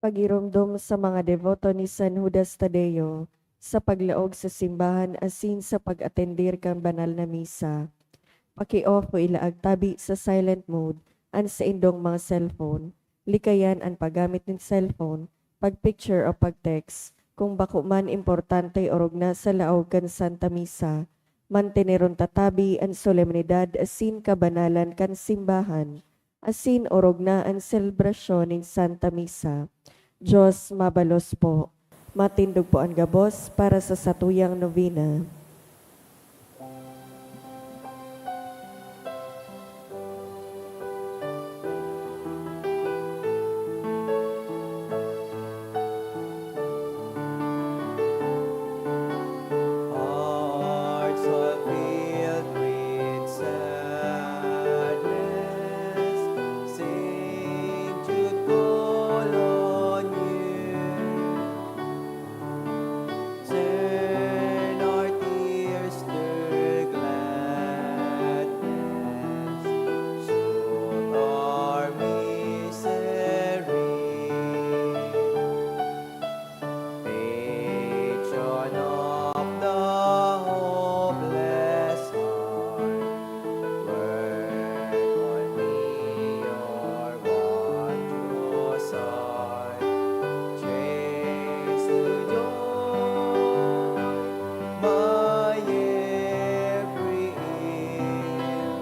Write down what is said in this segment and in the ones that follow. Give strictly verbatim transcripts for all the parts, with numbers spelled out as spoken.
Pagiromdom sa mga deboto ni San Judas Tadeo sa paglaog sa simbahan asin sa pag-atender kan banal na misa. Paki-off o ilaag tabi sa silent mode an saindong mga cellphone. Likayan an paggamit nin cellphone, pag-picture o pag-text kung bako man importante orog na sa laog kan Santa Misa. Manteneron ta tabi an solemnidad asin kabanalan kan simbahan, asin orog na an selebrasyon nin Santa Misa. Diyos mabalos po. Matindog po an gabos para sa satuyang novena. Hearts are filled with sadness, Saint Jude, call on you. Turn our tears to gladness, soothe our misery. Patron of the hopeless heart, work on me your wondrous art. Change to joy my every ill,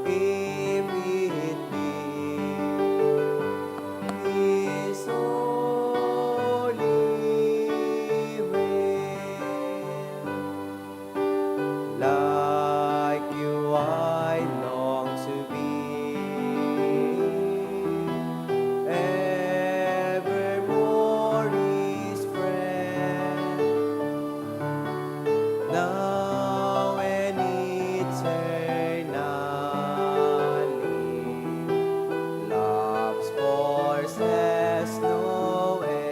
if it be His holy will. Like you, I long to be evermore His friend, now and eternally. Love's force has no end.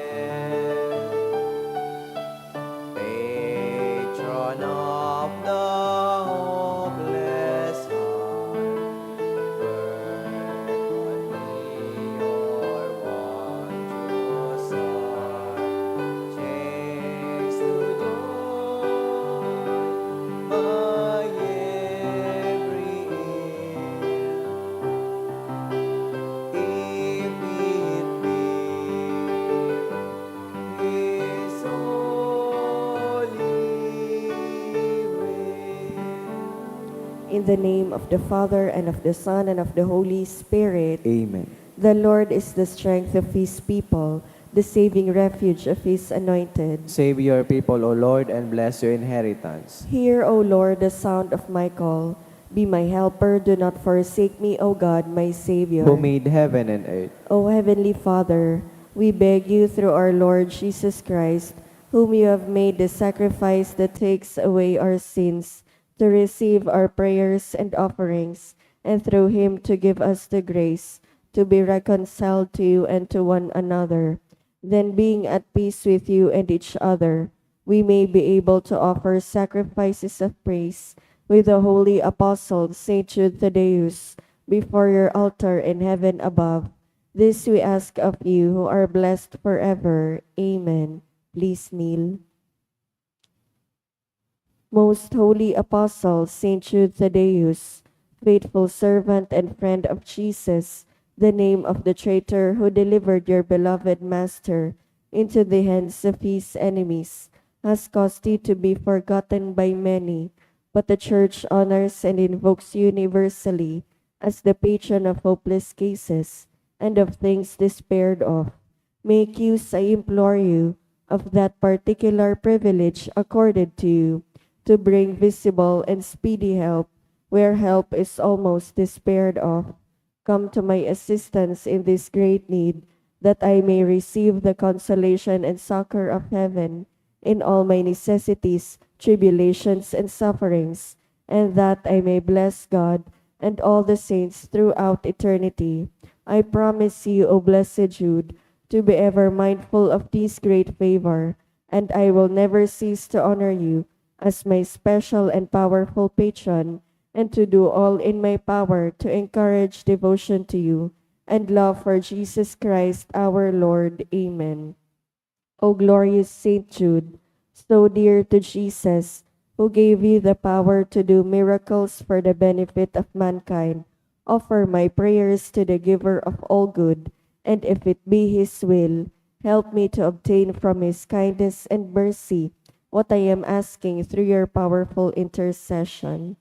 Patron of the hopeless heart, work on me your wondrous art. Change to joy my every ill, if it be His holy will. In the name of the Father, and of the Son, and of the Holy Spirit. Amen. The Lord is the strength of His people, the saving refuge of His anointed. Save your people, O Lord, and bless your inheritance. Hear, O Lord, the sound of my call. Be my helper, do not forsake me, O God, my Savior. Who made heaven and earth. O Heavenly Father, we beg you through our Lord Jesus Christ, whom you have made the sacrifice that takes away our sins, to receive our prayers and offerings, and through him to give us the grace to be reconciled to you and to one another. Then, being at peace with you and each other, we may be able to offer sacrifices of praise with the holy apostle, Saint Jude Thaddeus, before your altar in heaven above. This we ask of you, who are blessed forever. Amen. Please kneel. Most holy apostle, Saint Jude Thaddeus, faithful servant and friend of Jesus, the name of the traitor who delivered your beloved Master into the hands of his enemies, has caused you to be forgotten by many, but the Church honors and invokes you universally as the patron of hopeless cases and of things despaired of. Make use, I implore you, of that particular privilege accorded to you to bring visible and speedy help where help is almost despaired of. Come to my assistance in this great need, that I may receive the consolation and succor of heaven in all my necessities, tribulations, and sufferings, and that I may bless God and all the saints throughout eternity. I promise you, O blessed Jude, to be ever mindful of this great favor, and I will never cease to honor you as my special and powerful patron, and to do all in my power to encourage devotion to you and love for Jesus Christ our Lord. Amen. O glorious Saint Jude, so dear to Jesus, who gave you the power to do miracles for the benefit of mankind, offer my prayers to the Giver of all good, and if it be His will, help me to obtain from His kindness and mercy what I am asking through your powerful intercession.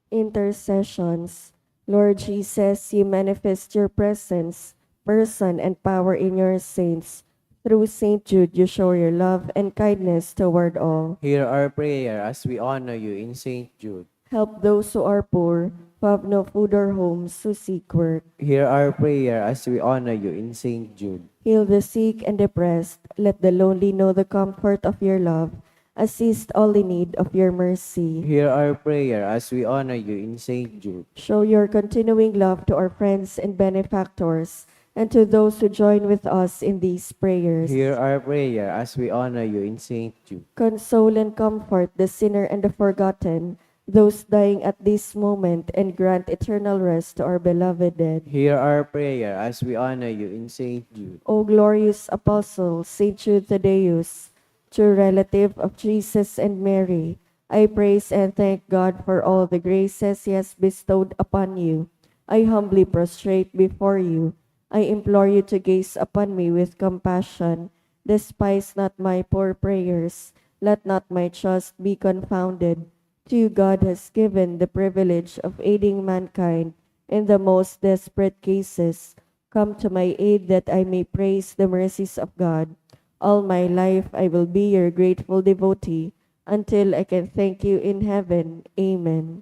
Intercessions. Lord Jesus, you manifest your presence, person, and power in your saints. Through Saint Jude, you show your love and kindness toward all. Hear our prayer as we honor you in Saint Jude. Help those who are poor, who have no food or homes, who seek work. Hear our prayer as we honor you in Saint Jude. Heal the sick and depressed. Let the lonely know the comfort of your love. Assist all in need of your mercy. Hear our prayer as we honor you in Saint Jude. Show your continuing love to our friends and benefactors, and to those who join with us in these prayers. Hear our prayer as we honor you in Saint Jude. Console and comfort the sinner and the forgotten, those dying at this moment, and grant eternal rest to our beloved dead. Hear our prayer as we honor you in Saint Jude. O glorious Apostle, Saint Jude Thaddeus, true relative of Jesus and Mary, I praise and thank God for all the graces He has bestowed upon you. I humbly prostrate before you. I implore you to gaze upon me with compassion. Despise not my poor prayers. Let not my trust be confounded. To you God has given the privilege of aiding mankind in the most desperate cases. Come to my aid that I may praise the mercies of God. All my life I will be your grateful devotee until I can thank you in heaven. Amen.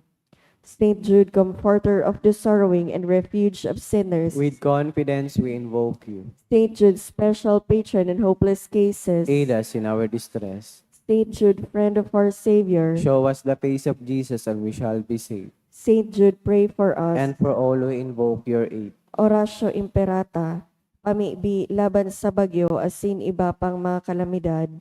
Saint Jude, comforter of the sorrowing and refuge of sinners. With confidence we invoke you. Saint Jude, special patron in hopeless cases. Aid us in our distress. Saint Jude, friend of our Savior. Show us the face of Jesus and we shall be saved. Saint Jude, pray for us. And for all who invoke your aid. Oratio Imperata, pamibi laban sa bagyo asin iba pang mga kalamidad.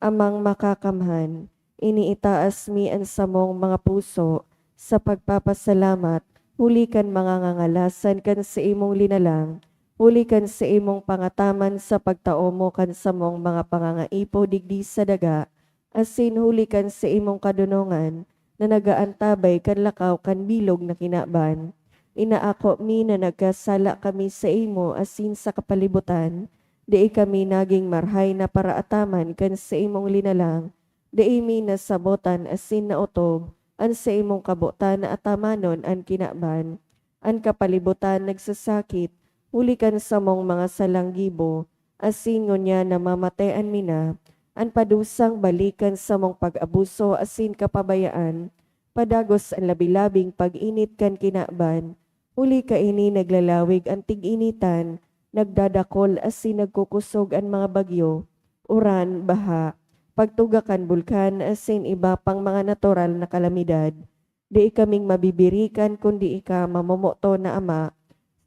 Amang Makakamhan, iniitaas mi an samong mga puso sa pagpapasalamat huli kan mga ngangalasan kan saimong linalang, huli kan saimong pangataman sa pagtao mo kan samong mga pangangaipo digdi sa daga, asin huli kan saimong kadonongan na nag-aantabay kan lakaw kan bilog na kinaban. Inaako mi na nagkasala kami saimo asin sa kapalibutan, dai kami nagin marahay na paraataman kan saimong linalang, dai mi nasabotan asin naotob an saimong kabotan na atamanon an kinaban. An kapalibutan nagsasakit huli kan samong mga salang gibo, asin ngunyan namamatean mi na. An padusang balik kan samong pag-abuso asin kapabayaan, padagos an labi-labing pag-init kan kinaban, huli kaini naglalawig an tig-initan, nagdadakol asin nagkukosog an mga bagyo, uran, baha, pagtuga kan bulkan asin iba pang mga natural na kalamidad. Dai kaming mabibirikan kundi ika, mamomoton na Ama.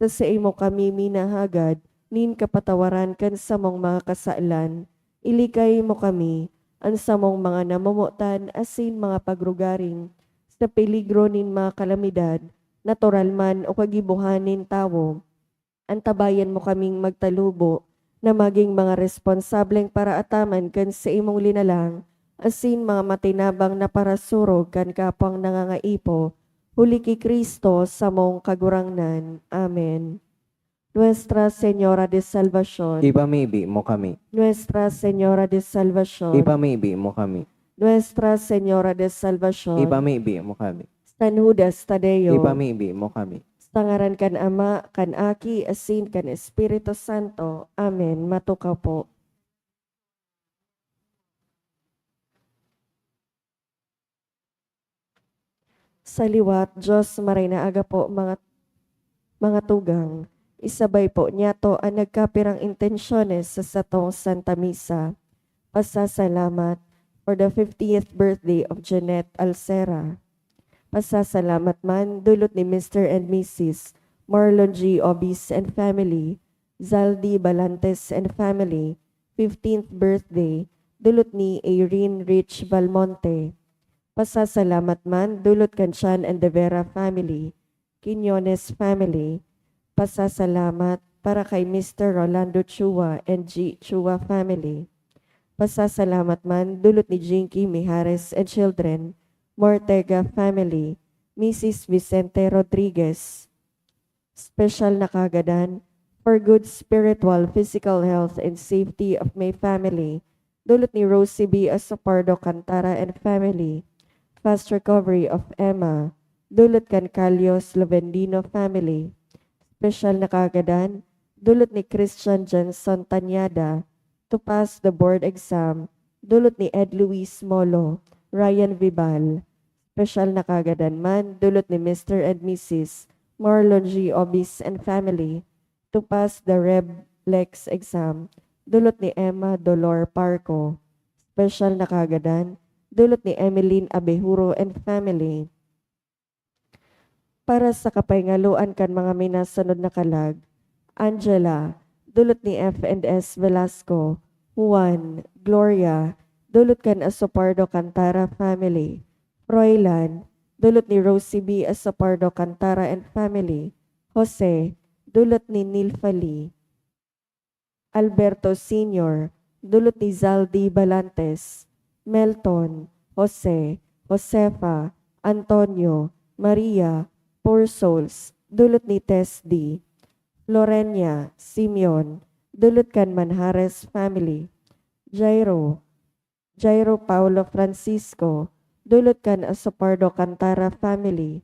Sa saimo kami minahagad nin kapatawaran kan samong mga kasalan. Ilikay mo kami, an samong mga namomotan asin mga pagrugaring, sa peligro nin mga kalamidad, natural man o kagibohan nin tawo. Antabayan mo kaming magtalubo na magin mga responsableng paraataman kan saimong linalang, asin mga matinabang na parasurog kan kapwang nangangaipo, huli ki Cristo, samong Kagurangnan. Amen. Nuestra Señora de Salvacion. Ipamibi mo kami. Nuestra Señora de Salvacion. Ipamibi mo kami. Nuestra Señora de Salvacion. Ipamibi mo kami. San Judas Tadeo. Ipamibi mo kami. Sa ngaran kan Ama, kan Aki, asin kan Espiritu Santo. Amen. Matukaw po. Sa liwat, Diyos, maray na aga po, mga, mga tugang. Isabay po niyato an nagkapirang intensyones sa satong Santa Misa. Pasasalamat for the fiftieth birthday of Jeanette Alcera. Pasasalamat man, dulot ni Mister and Missus Marlon G. Obis and family, Zaldi Balantes and family, fifteenth birthday, dulot ni Irene Rich Valmonte. Pasasalamat man dulot kan Chan and De Vera family, Quiñones family. Pasasalamat para kay Mister Rolando Chua and G Chua family. Pasasalamat man dulot ni Jinky Mijares and children, Mortega family, Missus Vicente Rodriguez. Special na kagadan for good spiritual, physical health and safety of my family. Dulot ni Rosie B. Asopardo Cantara and family. Fast recovery of Emma. Dulot kan Calios Lovendino family. Special na kagadan, dulot ni Christian Jenson Tañada, to pass the board exam, dulot ni Ed Luis Molo, Ryan Vibal. Special na kagadan man, dulot ni Mister and Missus Marlon G. Obis and family, to pass the Reb Lex exam, dulot ni Emma Dolor Parco. Special na kagadan, dulot ni Emeline Abejuro and family. Para sa kapahingaloan kan mga minasunod na kalag, Angela, dulot ni F and S Velasco, Juan, Gloria, dulot kan Asopardo Cantara family, Froilan, dulot ni Rosie B. Asopardo Cantara and family, Jose, dulot ni Nilfa Lee. Alberto Senior, dulot ni Zaldi Balantes, Melton, Jose, Josefa, Antonio, Maria, Poor Souls, dulot ni Tess D. Lorenia, Simeon, dulot kan Manjares family. Jairo, Jairo Paulo Francisco, dulot kan Asopardo Cantara family.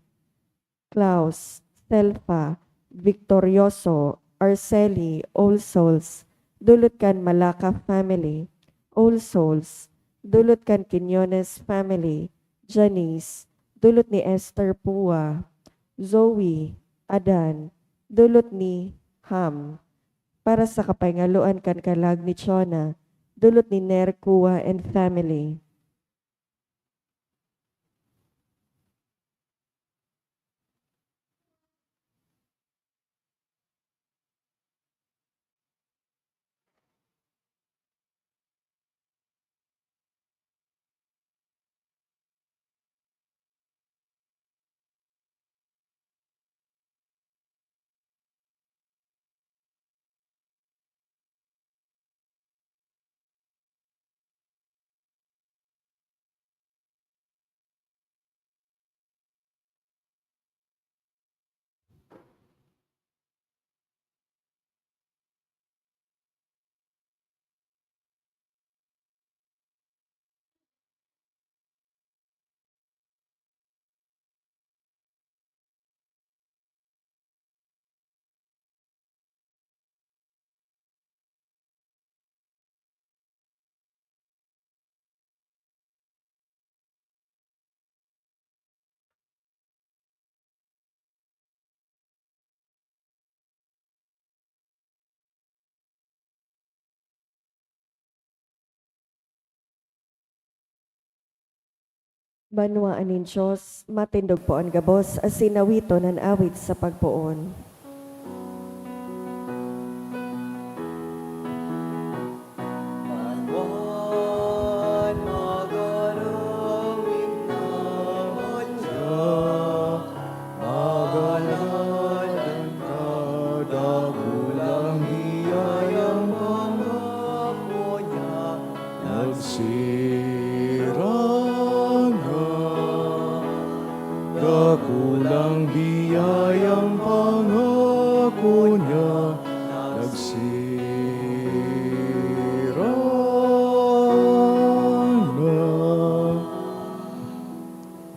Klaus, Selfa, Victorioso, Arceli, Old Souls, dulot kan Malaka family. Old Souls, dulot kan Quiñones family. Janice, dulot ni Esther Pua. Zoe, Adan, dulot ni Ham. Para sa kapahingaloan kan kalag ni Chona, dulot ni Ner Kua and family. Banwaan nin Dios, matindog po an gabos, asin nawiton an awit sa pagpoon. Banwaan, magalaw in naman niya. Magalaw in kadakulang biyayang pangako niya. Nagsirang na, dakulang biyayang pangako niya. Nagsirang na.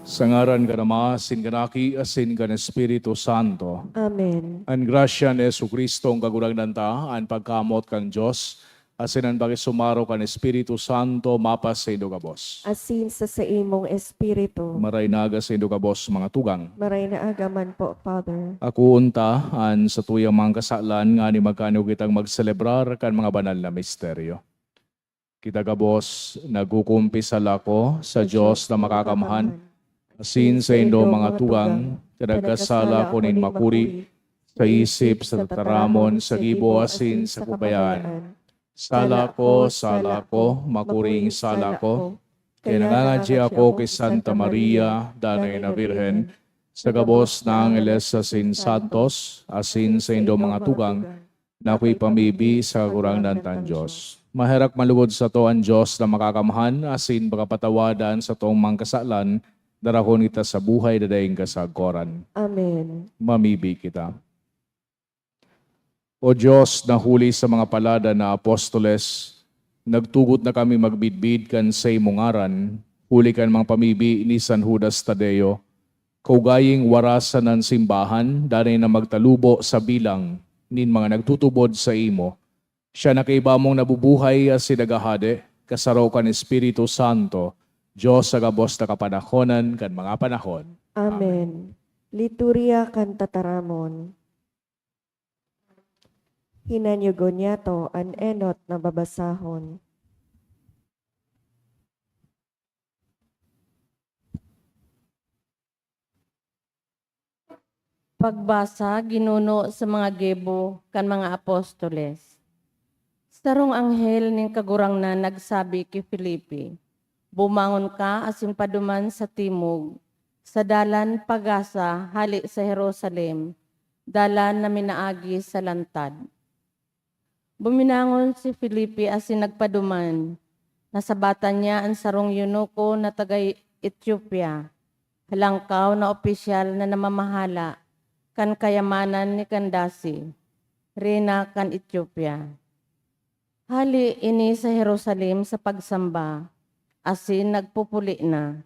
Sa ngaran kan Ama, asin kan Aki, asin kan Espiritu Santo. Amen. An grasya ni Jesu-Cristo, an Kagurangnan ta, an pagkamoot kan Dios, asin an pakisumaro kan Espiritu Santo, mapasaindo gabos. Asin sa saimong espiritu. Maray na aga saindo gabos, mga tugang. Maray na aga man po, Father. Akoon ta an satuyang mga kasalan, ngani magkanuyo kitang magselebrar kan mga banal na misteryo. Kita gabos, nagkukumpisal ako sa Diyos na makakamhan, asin saindo, mga tugang, na nagkasala ako nin makuri sa isip, sa tataramon, sa gibo, asin sa kabayaan. Sala ko, sala ko, makuring sala ko. Kaya nangangadyi ako ki Santa Maria, Danay na Birhen, sa gabos na angeles asin santos, asin sa indong mga tugang, na ako'y pamibi sa Kagurangnan tang Dios. Maherak man lugod sato an Dios na Makakamhan, asin pakapatawadan satong mga kasalan, darakon kita sa buhay na daing kasagkoran. Amen. Mamibi kita. O Dios, na huli sa mga palada na apostoles, nagtugot na kami magbidbid kan saimong ngaran, huli kan mga pamibi ni San Judas Tadeo, kaugaying warasan an simbahan, danay na magtalubo sa bilang nin mga nagtutubod saimo. Siya na kaiba mong nabubuhay asin naghahade, kasaro kan Espiritu Santo, Dios sa gabos na kapanahonan kan mga panahon. Amen. Liturya kan Tataramon. Hinanyugon niyato an enot na babasahon. Pagbasa, ginuno sa mga gibo kan mga apostoles. Sarong anghel nin Kagurangnan nagsabi ki Felipe, "Bumangon ka asin paduman sa timog, sa dalan pa Gaza hale sa Jerusalem, dalan na minaagi sa lantad." Buminangon si Felipe asin nagpaduman. Nasabatan niya an sarong eunuko na taga Etiopia, halangkaw na opisyal na namamahala kan kayamanan ni Candace, reyna kan Etiopia. Hale ini sa Jerusalem sa pagsamba, asin nagpupuli na.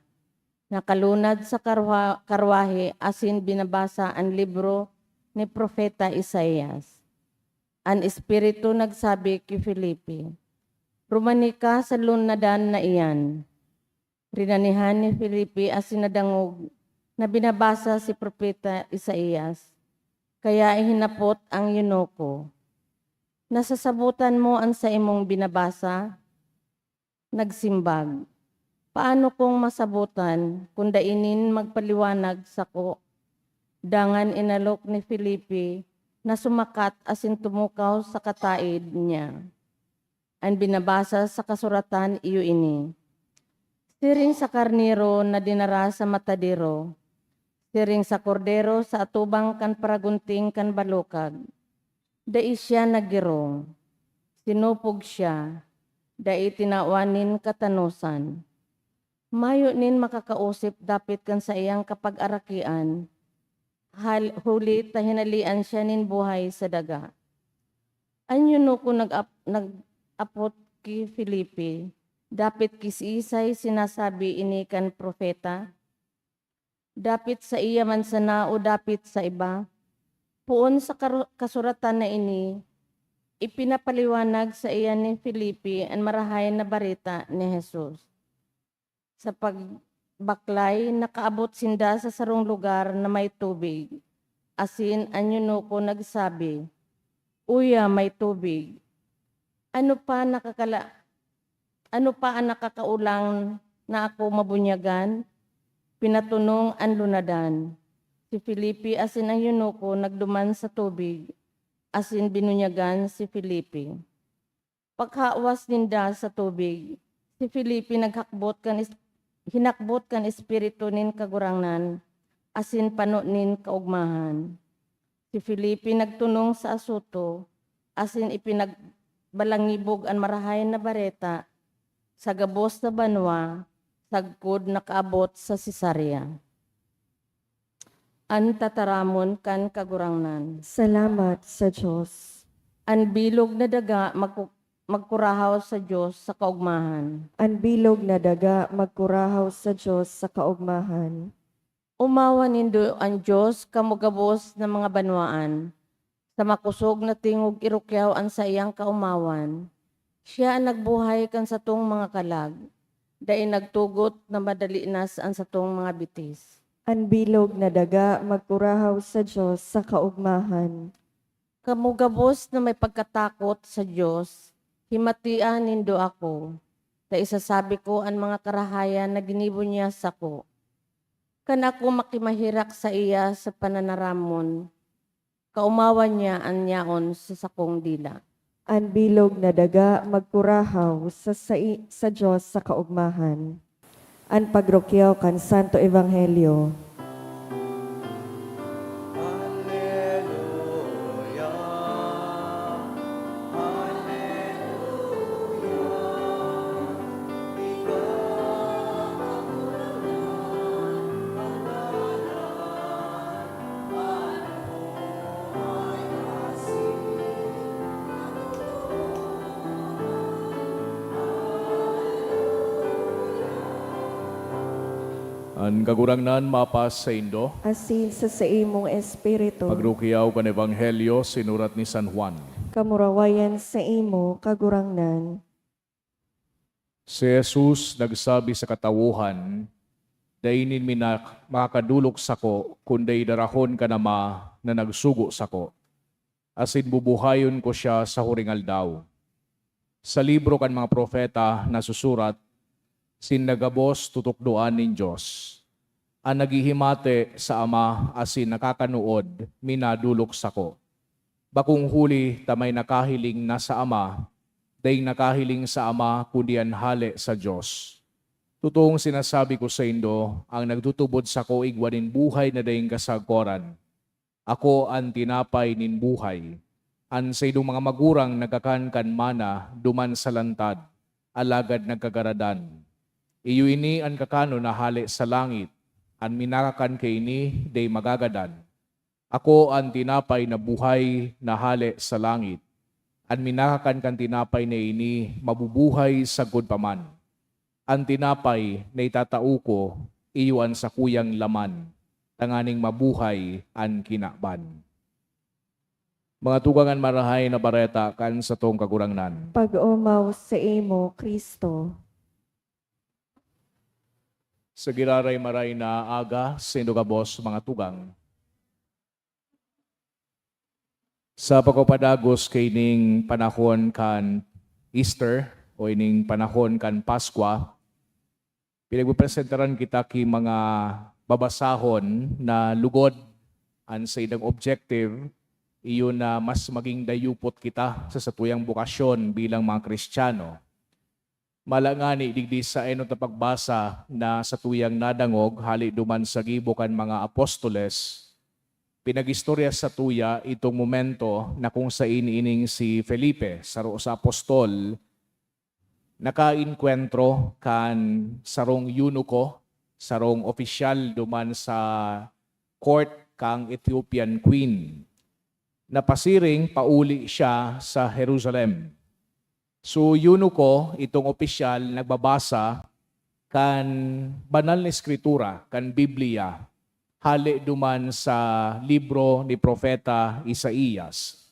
Nakalunad sa karwa-, karwahe asin binabasa an libro ni Propeta Isaias. An Espiritu nagsabi ki Felipe, "Rumani ka sa lunadan na iyan." Rinanihan ni Felipe asin nadangog na binabasa si Propeta Isaias. Kaya ihinapot ang eunuko, "Nasasabotan mo an saimong binabasa?" Nagsimbag, "Paano kong masabotan kun dai nin magpaliwanag sako?" Dangan inalok ni Felipe na sumakat asin tumukaw sa kataed niya. An binabasa sa kasuratan iyo ini, "Siring sa karnero na dinara sa matadero, siring sa kordero sa atubang kan paragunting kan balukag, dai siya naggirong. Sinupog siya, dai tinawan nin katanosan. Mayo nin makakaosip dapit kan saiyang kapagarakian, hal-, huli ta hinalean siya nin buhay sa daga." An eunuko nag-ap-, nag-apot ki Felipe, "Dapit ki siisay sinasabi ini kan propeta? Dapit saiya man sana o dapit sa iba?" Poon sa karu-, kasuratan na ini, ipinapaliwanag saiya ni Felipe an Marahay na Bareta ni Jesus. Sa pagbaklay, nakaabot sinda sa sarong lugar na may tubig, asin an eunuko nagsabi, "Uya, may tubig. Ano pa nakakala-, ano pa an nakakaulang na ako mabunyagan?" Pinatunong an lunadan. Si Felipe asin an eunuko nagduman sa tubig, asin binunyagan si Felipe. Paghawas ninda sa tubig, si Felipe naghakbot kan es-, hinakbot kan Espiritu nin Kagurangnan asin pano nin kaogmahan. Si Felipe nagtunong sa Azoto asin ipinagbalangibog an Marahay na Bareta sa gabos na banwa sagkod nakaabot sa Cesarea. An tataramon kan Kagurangnan. Salamat sa Dios. An bilog na daga magku-, magkurahaw sa Dios sa kaogmahan. An bilog na daga magkurahaw sa Dios sa kaogmahan. Omawan nindo an Dios, kamo gabos na mga banwaan. Sa makosog na tingog irukyaw an saiyang kaomawan. Siya an nagbuhay kan satong mga kalag, dai nagtugot na madalinas an satong mga bitis. An bilog na daga magkurahaw sa Dios sa kaogmahan. Kamo gabos na may pagkatakot sa Dios, himatia nindo ako, ta isasabi ko an mga karahayan na ginibo niya sako. Kan ako makimaherak saiya sa pananaramon, kaomawan niya an yaon sa sakong dila. An bilog na daga magkurahaw sa sai, sa Dios sa kaogmahan. An pagrukyaw kan Santo Ebanghelyo. An Kagurangnan mapas saindo. Asin sa saimong espiritu. Pagrukyaw kan Ebanghelyo sinurat ni San Juan. Kamurawayan saimo, Kagurangnan. Si Jesus nagsabi sa katawohan, "Dai nin mina-, makakadolok sako kun dai darahon kan Ama na nagsugo sako, asin bubuhayon ko siya sa huring aldaw." Sa libro kan mga propeta nasusurat, "Sinda gabos tutukdoan nin Dios. An naghihimate sa Ama asin nakakanood minadolok sako." Bakong huli ta may nakahiling na sa Ama, daing nakahiling sa Ama kundi an hale sa Dios. Totoong sinasabi ko saindo, an nagtutubod sako igwa nin buhay na daing kasagkoran. Ako an tinapay nin buhay. An saindong mga magurang nagkakan kan mana duman sa lantad, alagad nagkagaradan. Iyo ini an kakanon na hale sa langit. An minakakan kaini dai magagadan. Ako an tinapay na buhay na hale sa langit. An minakakan kan tinapay na ini mabubuhay sagkod pa man. An tinapay na itatao ko, iyo an sakuyang laman, tanganing mabuhay an kinaban. Mga tugang, an Marahay na Bareta kan satong Kagurangnan. Pag-omaw saimo, Cristo. Sa giraray-maray na aga, saindo gabos, mga tugang. Sa pagpapadagos kaining panahon kan Easter o ining panahon kan Paskwa, pinagpepresentaran kita ki mga babasahon na lugod an saindang objective, iyo na mas maging dayupot kita sa satuyang bokasyon bilang mga Kristiyano. Mala ngani digdi sa enot na pagbasa na satuyang nadangog hale duman sa gibo kan mga apostoles, pinag-istorya satuya itong momento na kung sain ining si Felipe, saro sa apostol, nakaenkwentro kan sarong eunuko, sarong opisyal duman sa court kan Ethiopian queen. Napasiring pauli siya sa Jerusalem. So, eunuko, itong opisyal, nagbabasa kan Banal na Eskritura, kan Biblia, hale duman sa libro ni Propeta Isaias.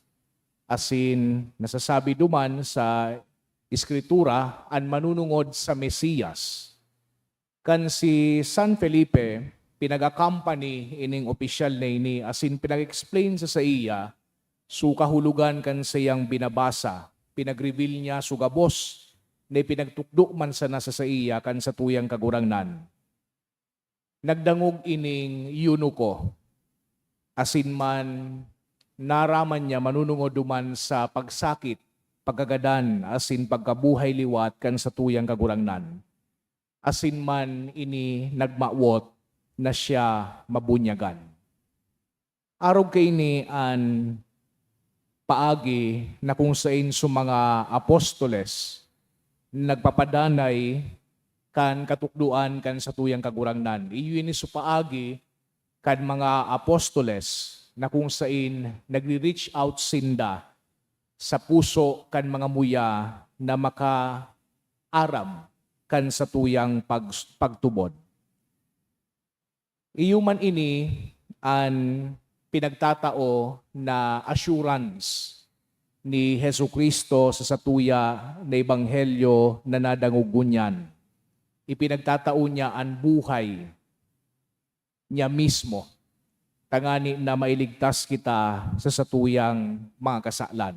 Asin, nasasabi duman sa Eskritura an manunungod sa Mesiyas. Kan si San Felipe, pinag-accompany ining opisyal na ini asin pinag-explain sa saiya so kahulogan kan saiyang binabasa, pinag-reveal niya so gabos na ipinagtukdo man sana sa saiya kan satuyang Kagurangnan. Nagdangog ining eunuko, asin man naraman niya manunungod duman sa pagsakit, pagkagadan, asin pagkabuhay liwat kan satuyang Kagurangnan. Asin man ini nagmawot na siya mabunyagan. Arog kaini an paagi na kung sain so mga apostoles nagpapadanay kan katukdoan kan satuyang Kagurangnan. Iyo ini so paagi kan mga apostoles na kung sain nagre-reach out sinda sa puso kan mga muya na makaaram kan satuyang pag-, pagtubod. Iyo man ini an pinagtatao na assurance ni Jesu-Cristo sa satuya na ebanghelyo na nadangog ngunyan. Ipinagtatao niya an buhay niya mismo, tangani na mailigtas kita sa satuyang mga kasalan.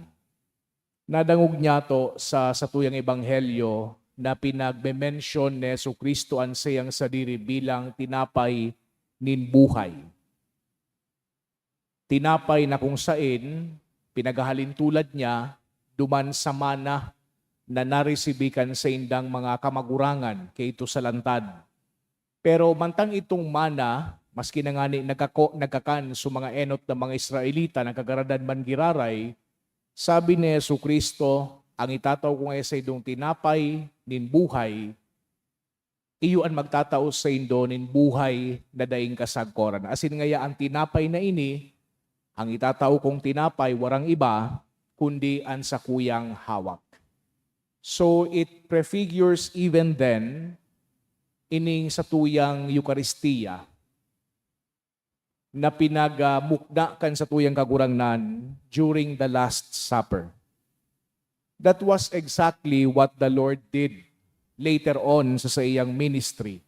Nadangog niyato sa satuyang ebanghelyo na pinagme-mention ni Jesu-Cristo an saiyang sadiri bilang tinapay nin buhay. tinapay na kung saen pinaghahalintulad niya duman sa mana na naresibi kan saindang mga kamagurangan kaito sa lantad. Pero mantang itong mana, maski na ngani nagkako-, nagkakan sa mga enot na mga Israelita na kagaradan man giraray, sabi ni Jesu-Cristo, "Ang itatao ko ngaya saindong tinapay nin buhay, iyo an magtatao saindo nin buhay na daing kasagkoran." Asin ngaya an tinapay na ini, ang itatao kong tinapay, warang iba, kundi an sakuyang hawak. So, it prefigures even then, ining satuyang Eukaristia na pinagamukda kan satuyang Kagurangnan during the Last Supper. That was exactly what the Lord did later on sa saiyang ministry.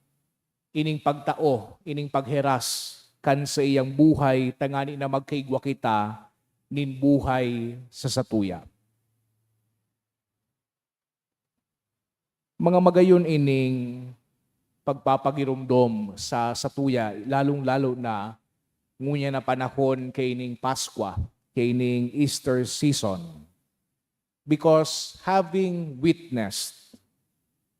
Ining pagtao, ining pagheras kan saiyang buhay tangani na magkaigwa kita nin buhay sa satuya. Mga magayon ining pagpapagiromdom sa satuya, lalong-lalo na ngunyan na panahon kaining Paskwa, kaining Easter season. Because having witnessed,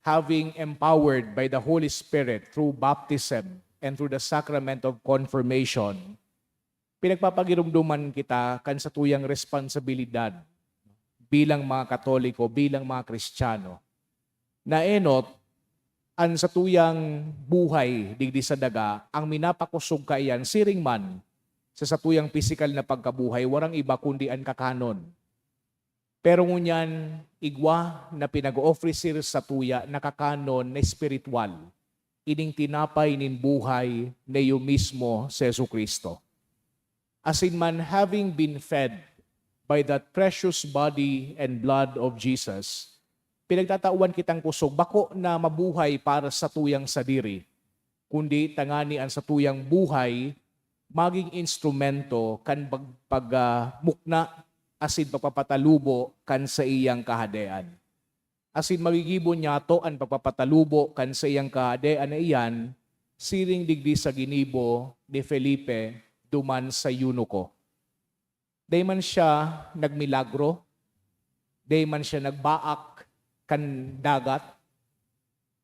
having empowered by the Holy Spirit through baptism and through the sacrament of confirmation, pinagpapagiromdoman kita kan satuyang responsibilidad bilang mga Katoliko, bilang mga Kristiyano, na enot, an satuyang buhay digdi sa daga, ang minapakosog kaiyan siring man sa satuyang pisikal na pagkabuhay, warang iba kundi an kakanon. Pero ngunyan, igwa na pinag-oofrisir satuya na kakanon na espiritual, ining tinapay nin buhay na iyo mismo si Jesu-Cristo. Asin man, having been fed by that precious body and blood of Jesus, pinagtatawan kitang kusog, bako na mabuhay para sa tuyang sadiri, kundi tangani an satuyang buhay magin instrumento kan pag-, pag-, ah, mukna asin pagpapatalubo kan saiyang Kahadean. Asin magigibo niyato an pagpapatalubo kan saiyang Kahadean na iyan, siring digdi sa ginibo ni Felipe duman sa eunuko. Dai man siya nagmilagro, dai man siya nagbaak kan dagat,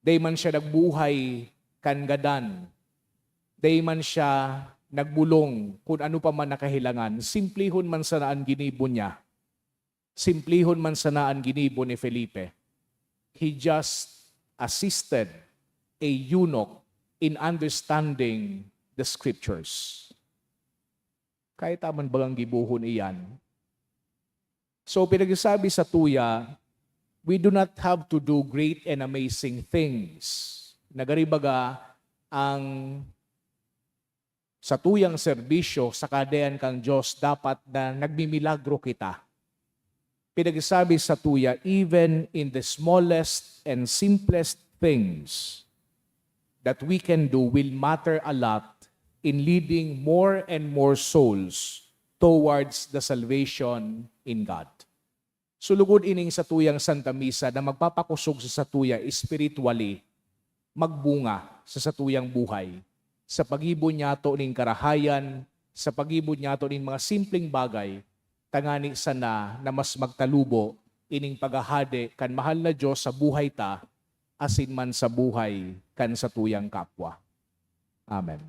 dai man siya nagbuhay kan gadan, dai man siya nagbolong kun ano pa man na kahelangan. Simplihon man sana an ginibo niya. Simplihon man sana an ginibo ni Felipe. He just assisted a eunuch in understanding the scriptures. Kaya ta man bagang gibohon iyan? So, pinagsasabi satuya, we do not have to do great and amazing things. Nagari baga ang satuyang serbisyo sa Kahadean kan Dios dapat na nagmimilagro kita. Pinagsasabi satuya, even in the smallest and simplest things that we can do will matter a lot in leading more and more souls towards the salvation in God. So, lugod ining satuyang Santa Misa na magpapakosog sa satuya spiritually, magbunga sa satuyang buhay, sa paggibo niyato nin karahayan, sa paggibo niyato nin mga simpleng bagay, tangani sana na mas magtalubo ining paghahade kan mahal na Dios sa buhay ta, asin man sa buhay kan satuyang kapwa. Amen.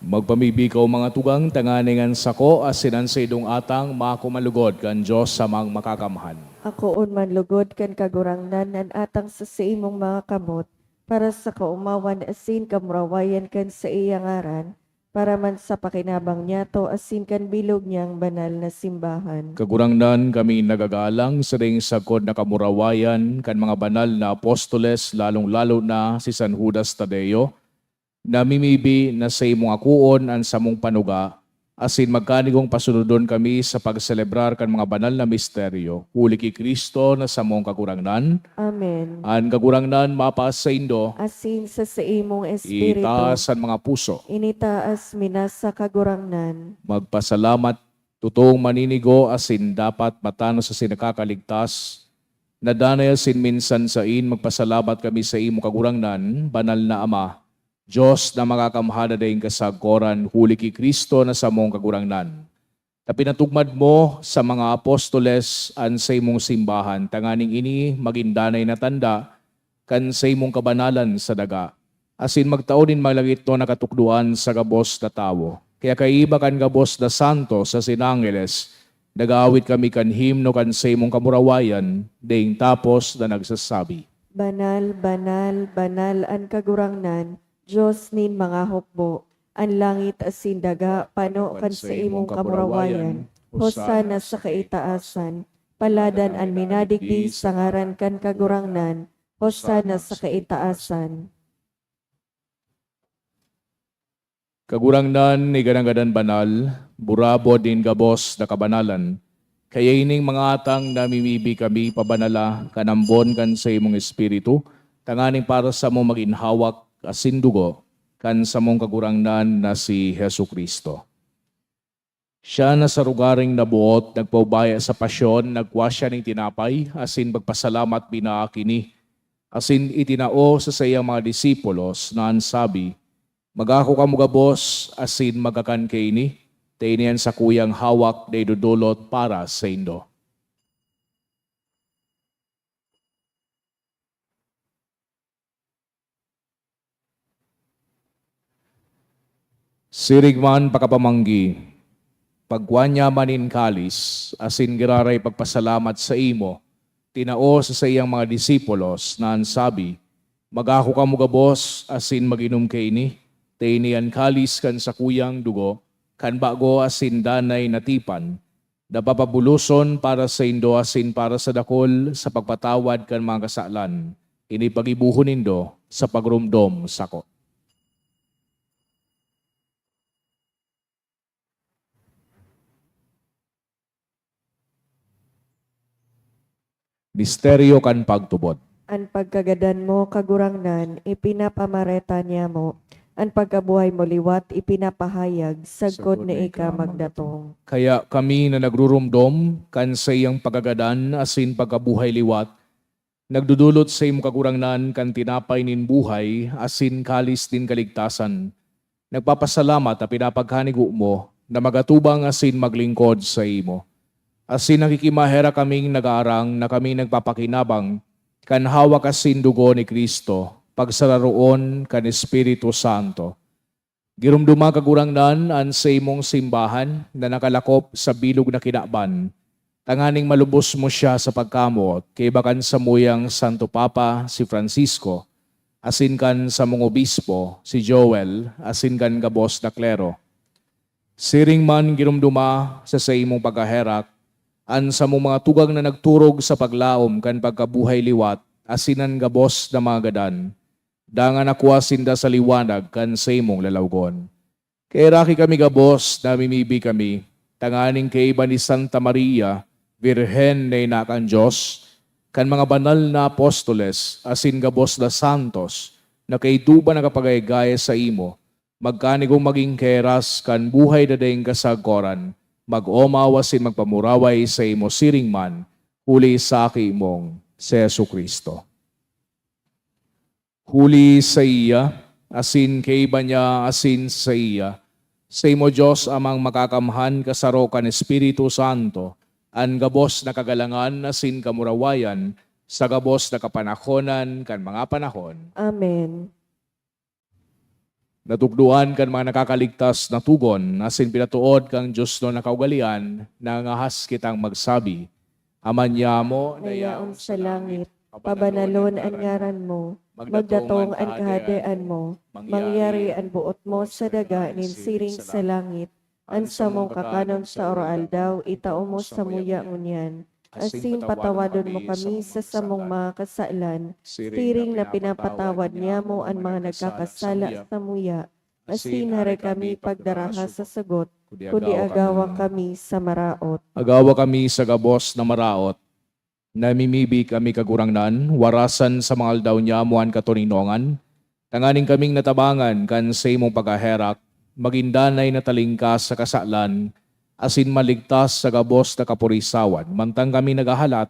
Magpamibi kaw, mga tugang, tanganing an sako asin an saindong atang maako man lugod kan Dios Amang Makakamhan. Akoon man lugod kan Kagurangnan an atang sa saimong mga kamot, para sa kaomawan asin kamurawayan kan saiyang ngaran, para man sa pakinabang niyato asin kan bilog niyang banal na simbahan. Kagurangnan, kami nagagalang sa daing sagkod na kamurawayan kan mga banal na apostoles, lalong-lalo na si San Judas Tadeo, namimibi na saimong akoon an samong panuga, asin magkanigong pasunodon kami sa pagselebrar kan mga banal na misteryo, huli ki Cristo na samong Kagurangnan. Amen. An Kagurangnan mapasaindo. Asin sa saimong espiritu. Itaas an mga puso. Initaas mi na sa Kagurangnan. Magpasalamat. Totoong maninigo asin dapat matanos asin nakakaligtas, na danay asin minsan sain magpasalamat kami saimo, Kagurangnan, Banal na Ama, Dios na makakamhan na daing kasagkoran, huli ki Cristo na samong Kagurangnan, ta pinatugmad mo sa mga apostoles an saimong simbahan, tanganing ini magin danay na tanda kan saimong kabanalan sa daga, asin magtao nin malagitnon na katukdoan sa gabos na tawo. Kaya kaiba kan gabos na santos asin angheles, nag-aawit kami kan himno kan saimong kamurawayan, daing tapos na nagsasabi, "Banal, banal, banal an Kagurangnan, Dios nin mga hukbo. An langit asin daga pano kan saimong kamurawayan. Hosana sa kaitaasan. Paladan an minadigdi sa ngaran kan Kagurangnan. Hosana sa kaitaasan." Kagurangnan, igwa na ngadan banal, burabod nin gabos na kabanalan. Kaya ining mga atang namimibi kami pabanala kan ambon kan saimong Espiritu, tanganing para samo magin hawak asin dugo kan samong Kagurangnan na si Jesu-Cristo. Siya na sa rogaring naboot, nagpaubaya sa pasyon, nagkua siya nin tinapay, asin pagpasalamat, binaak ini, asin itinao sa saiyang mga disipulos, na an sabi, "Mag-ako kamo gabos, asin magkakan kaini, ta ini an sakuyang hawak na idodolot para saindo." Siring man pakapamanggi, pagkua niya man nin kalis, asin giraray pagpasalamat saimo, tinao sa saiyang mga disipulos, na an sabi, "Mag-ako kamo gabos, asin mag-inom kaini, ta ini an kalis kan sakuyang dugo, kan bago asin danay na tipan, na papabuloson para saindo asin para sa dakul sa pagpatawad kan mga kasalan. Ini paggibohon nindo sa pagromdom sako." Misteryo kan pagtubod. An pagkagadan mo, Kagurangnan, ipinapamareta niamo, an pagkabuhay mo liwat ipinapahayag, sagkod na ika magdatong. Kaya kami na nagruromdom kan saiyang pagkagadan asin pagkabuhay liwat, nagdodolot saimo, Kagurangnan, kan tinapay nin buhay asin kalis nin kaligtasan, nagpapasalamat ta pinapagkanigo mo na magatubang asin maglingkod saimo. Asin nakikimaherak kaming nagaarang na kami nagpapakinabang kan hawak asin dugo ni Cristo, pagsararoon kan Espiritu Santo. Giromdoma, Kagurangnan, an saimong simbahan na nakalakop sa bilog na kinaban, tanganing malubos mo siya sa pagkamot, kaiba kan samuyang Santo Papa, si Francisco, asin kan samong obispo, si Joel, asin kan gabos na klero. Siring man giromdoma sa saimong pagkaherak an samong mga tugang na nagturog sa paglaom kan pagkabuhay liwat asin an gabos na mga gadan, dangan nakua sinda sa liwanag kan saimong lalawgon. Kaheraki kami gabos, namimibi kami, tanganing kaiba ni Santa Maria, Birhen na ina kan Dios, kan mga banal na apostoles, asin gabos na santos, na kaidto pa nakapagay-gaya saimo, magkanigong magin keras kan buhay na daing kasagkoran, mag-omaw asin magpamuraway saimo siring man, huli sa Aki mong si Jesu-Cristo. Huli saiya, asin kaiba niya, asin saiya, saimo, Dios Amang Makakamhan, kasaro kan Espiritu Santo, an gabos na kagalangan asin kamurawayan sa gabos na kapanahonan kan mga panahon. Amen. Natukdoan kan mga nakakaligtas na tugon, asin pinatood kan Dios na kaugalean, nangangahas kitang magsabi, Ama niamo na yaon sa langit, pabanalon an ngaran mo, magdatong an kahadean mo, mangyari an boot mo sa daga nin siring sa langit. An samong kakanon sa aroaldaw, itao mo samuya ngunyan. Asin patawadon mo kami sa samong mga kasalan, siring na pinapatawad niamo an mga nagkakasala samuya. Asin hare kami pagdaraha sa sagot, kundi agawa kami sa maraot. Agawa kami sa gabos na maraot. Namimibi kami, Kagurangnan, warasan sa mga aldaw niamo an katoninongan, tanganing kaming natabangan kan saimong pagkaherak, magin danay na talingkas sa kasalan, asin maligtas sa gabos na kapurisawan, mantang kami naghahalat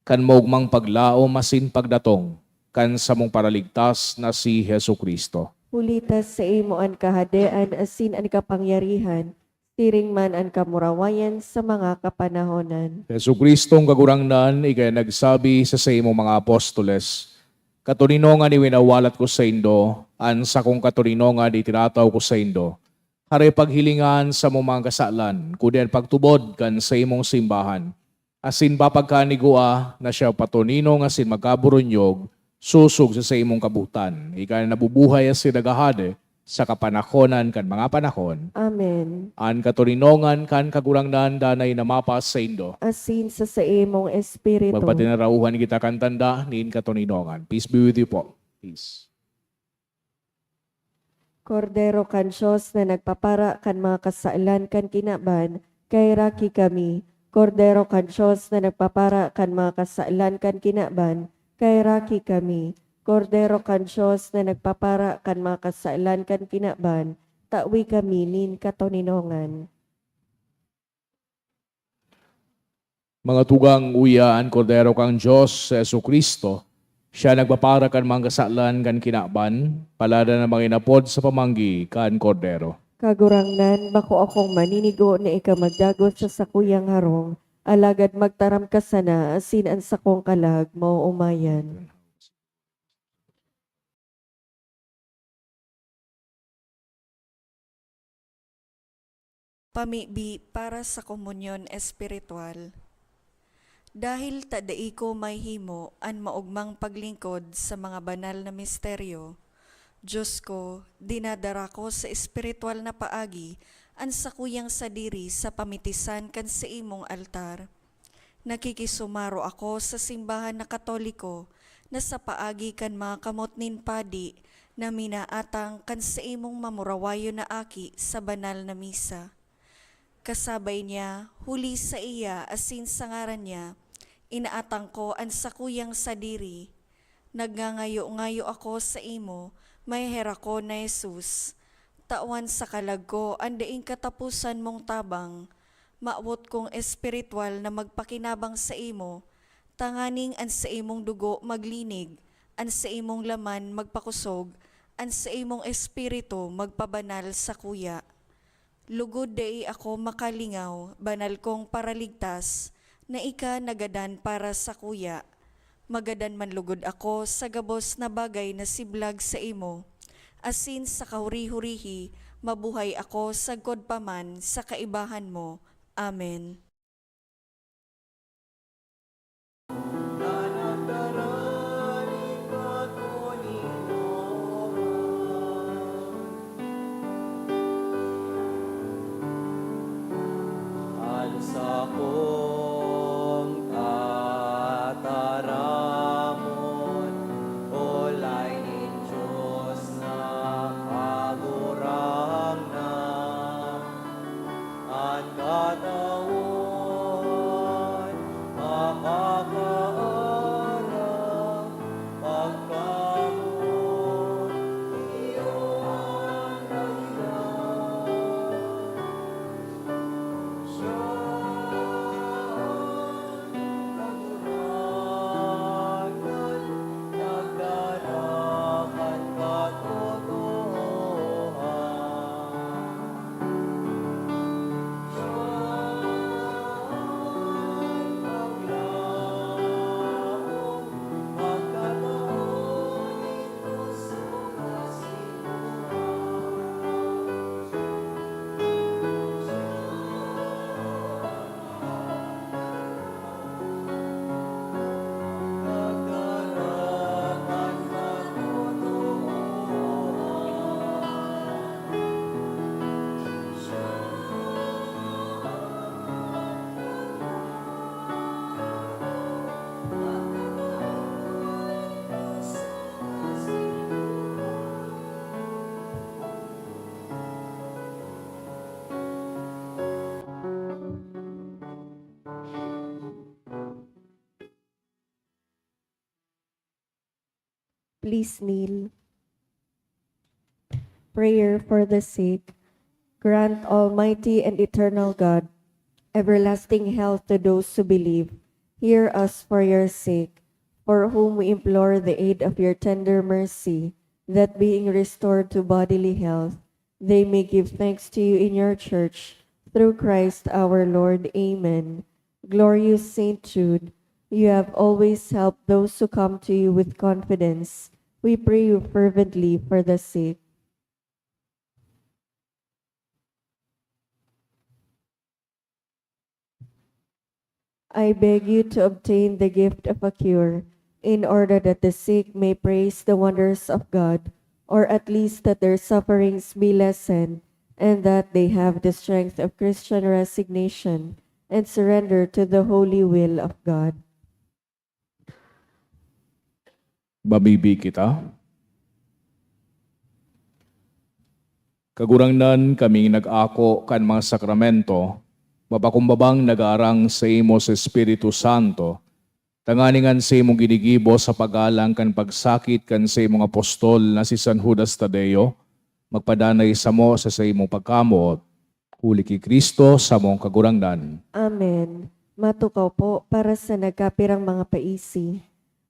kan maogmang paglaom asin pagdatong kan samong Paraligtas na si Jesu-Cristo. Huli ta saimo an kahadean asin an kapangyarihan, siring man an kamurawayan sa mga kapanahonan. Jesu-Cristong Kagurangnan, ika an nagsabi sa saimong mga apostoles, "Katoninongan iwinawalat ko saindo, an sakong katoninongan itinataw ko saindo." Hare paghilinga an samong mga kasalan, kundi an pagtubod kan saimong simbahan. Asin papagkanigua na siya patoninong asin magkaburunyog, sosog sa saimong kabotan. Ika na nabubuhay asin naghahade sa kapanahonan kan mga panahon. Amen. An katoninongan kan Kagurangnan danay na mapasaindo. Asin sa saimong espiritu. Magpatinarauhan kita kan tanda nin katoninongan. Peace be with you po. Peace. Kordero kan Dios na nagpapara kan mga kasalan kan kinaban, kaheraki kami. Kordero kan Dios na nagpapara kan mga kasalan kan kinaban, kaheraki kami. Kordero kan Dios na nagpapara kan mga kasalan kan kinaban, tawi kami nin katoninongan. Mga tugang, uya an Kordero kan Dios, si Jesu-Cristo. Siya nagpapara kan mga kasalan kan kinaban, paladan na mga inapod sa pamanggi kan Kordero. Kagurangnan, bako akong maninigo na ika magdagos sa sakuyang harong, alagad magtaram ka sana asin an sakong kalag maoomayan. Pamibi para sa komunyon espiritual. Dahil ta dai ko mahimo an maogmang paglingkod sa mga banal na misteryo, Diyos ko, dinadara ko sa espiritual na paagi an sakuyang sadiri sa pamitisan kan saimong altar. Nakikisumaro ako sa simbahan na Katoliko na sa paagi kan mga kamot nin padi na minaatang kan saimong mamurawayon na aki sa banal na misa. Kasabay niya, huli saiya asin sa ngaran niya, inaatang ko an sakuyang sadiri. Nagngangayo-ngayo ako saimo, maheherakon na Jesus. Tawan sa kalag ko an daing kataposan mong tabang. Mawot kong espiritual na magpakinabang saimo, tanganing an saimong dugo maglinig, an saimong laman magpakosog, an saimong espiritu magpabanal sakuya. Lugod dai ako makalingaw, banal kong Paraligtas, na ika nagadan para sakuya. Magadan man lugod ako sa gabos na bagay na siblag saimo, asin sa kahuri-hurihi mabuhay ako sagkod pa man sa kaibahan mo. Amen. An sakong tataramon, olay nin Dios na Kagurangnan, an katao Please kneel. Prayer for the sick. Grant, Almighty and eternal God, everlasting health to those who believe. Hear us for your sake, for whom we implore the aid of your tender mercy, that being restored to bodily health, they may give thanks to you in your church, through Christ our Lord. Amen. Glorious Saint Jude, you have always helped those who come to you with confidence. We pray you fervently for the sick. I beg you to obtain the gift of a cure, in order that the sick may praise the wonders of God, or at least that their sufferings be lessened, and that they have the strength of Christian resignation and surrender to the holy will of God. Babibi kita. Kagurangnan, kaming nag-ako kan mga sakramento, mapakumbabang nag-aarang saimo sa Espiritu Santo, tanganing an saimong ginigibo sa paggalang kan pagsakit kan saimong apostol na si San Judas Tadeo, magpadanay samo sa saimong pagkamoot. Huli ki Cristo, samong Kagurangnan. Amen. Matukaw po para sa nagkapirang mga paisi.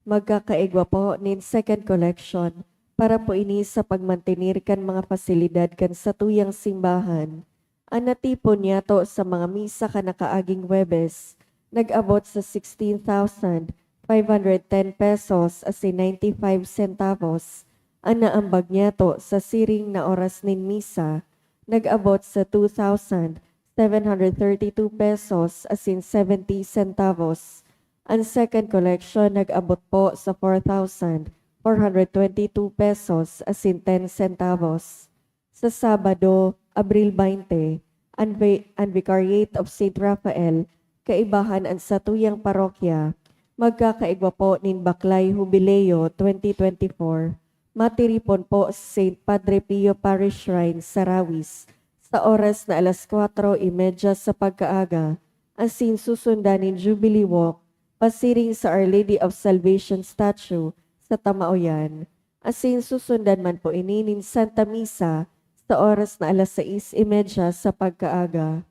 Magkakaigwa po nin second collection para po ini sa pagmantener kan mga pasilidad kan satuyang simbahan. An natipon niyato sa mga misa kan nakaaging Huwebes, nag-abot sa sixteen thousand five hundred ten pesos asin ninety-five centavos. An naambag niyato sa siring na oras nin misa, nag-abot sa two thousand seven hundred thirty-two pesos asin seventy centavos. An second collection nag-abot po sa four thousand four hundred twenty-two pesos asin ten centavos. Sa Sabado, Abril twenty, an, vi- an Vicariate of Saint Raphael, kaibahan an satuyang parokya, magkakaigwa po nin Baklay Hubileo twenty twenty-four. Matiripon po sa Saint Padre Pio Parish Shrine sa Rawis sa oras na alas kwatro y medya sa pagkaaga, asin susundan nin Jubilee Walk pasiring sa Our Lady of Salvation statue sa Tamaoyan. Asin susundan man po ini nin Santa Misa sa oras na alas sais y medya sa pagkaaga.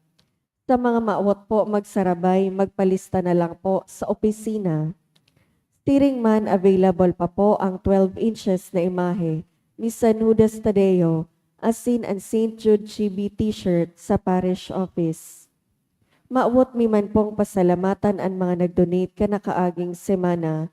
Sa mga mawot po magsarabay, magpalista na lang po sa opisina. Siring man, available pa po ang twelve inches na imahe ni San Judas Tadeo asin an Saint Jude Chibi T-shirt sa parish office. Mawot mi man pong pasalamatan an mga nag-donate kan nakaaging semana.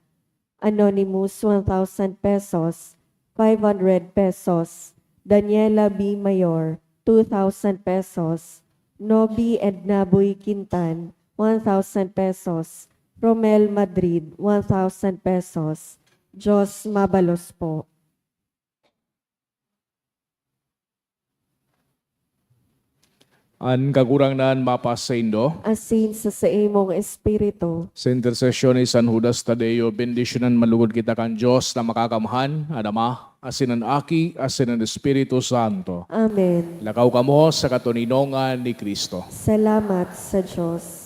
Anonymous, one thousand pesos, five hundred pesos. Daniela B. Mayor, two thousand pesos. Nobi and Naboy Quintan, one thousand pesos. Romel Madrid, one thousand pesos. Diyos mabalos po. An Kagurangnan mapasaindo. Asin sa saimong espiritu. Sa intersesyon ni San Judas Tadeo, bendisyonan man lugod kita kan Dios na Makakamhan, an Ama, asin an Aki, asin an Espiritu Santo. Amen. Lakaw kamo sa katoninongan ni Cristo. Salamat sa Dios.